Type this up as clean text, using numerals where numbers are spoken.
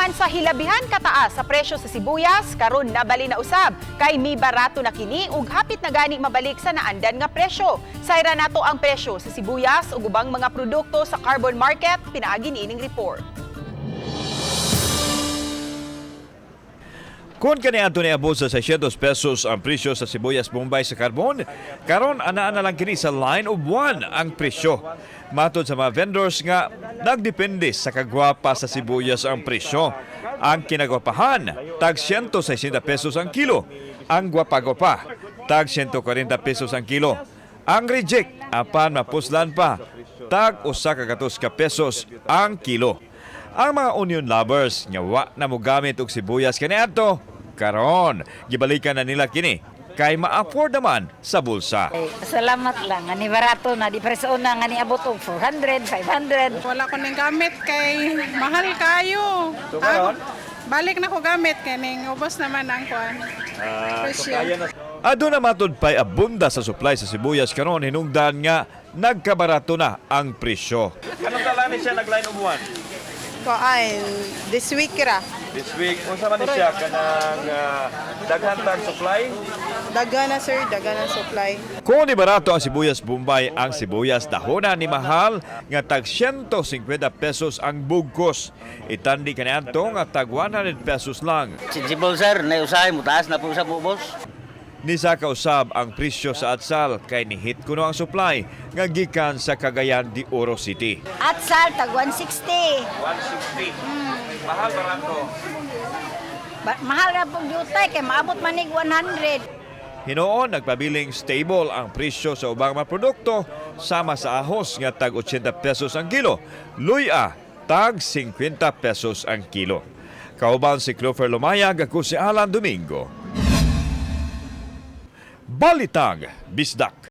Gikan sa hilabihan kataas sa presyo sa sibuyas, karon nabali na usab kay mibarato na kini ug hapit na gani mabalik sa naandan nga presyo. Sayra nato ang presyo sa sibuyas ug ubang mga produkto sa Carbon Market pinaagi niining report. Kung kaniadto niabot sa 600 pesos ang presyo sa sibuyas Bombay sa Carbon, karon anaa na lang kini sa line of 1 ang presyo. Matod sa mga vendors nga nagdepende sa kagwapa sa sibuyas ang presyo. Ang kinagwapahan, tag 160 pesos ang kilo. Ang gwapa-gwapa, tag 140 pesos ang kilo. Ang reject, apan mapuslan pa, tag 100 ka pesos ang kilo. Ang mga onion lovers nga wa na mogamit og sibuyas kaniadto, karon gibalikan na nila kini kay ma-afford naman sa bulsa. Ay, salamat lang. Ani barato na. Di pa sa una nga niabot og 400, 500. Wala ko ning gamit kay mahal kayo. So, karon? Balik na ko gamit kay ning ubos naman ang kuan. Presyo. Aduna matud pa'y abunda sa supply sa sibuyas karon hinungdan nga nagkabarato na ang presyo. Kanang tala ni siya nag-line of one? Kuan, this week ra. This week, unsa man ni siya kanang daghan tag supply? Daga na, sir, daga na supply. Kung ni barato ang sibuyas Bombay, ang sibuyas dahona ni mahal nga tag 150 pesos ang bugkos. Itandi kaniadto nga tag 100 pesos lang. Sensible, sir, na usahay mo taas na po sa boss. Nisa kausab ang presyo sa atsal kay nihit kuno ang supply nga gikan sa Cagayan de Oro City. Atsal, tag 160. 160. Mahal barato. Mahal ra pong jutay kay maabot manig 100. Hinuon nagpabiling stable ang presyo sa ubang mga produkto sama sa ahos nga tag 80 pesos ang kilo, luya tag 50 pesos ang kilo. Kauban si Clover Lumayag, ako si Alan Domingo. Balitang Bisdak.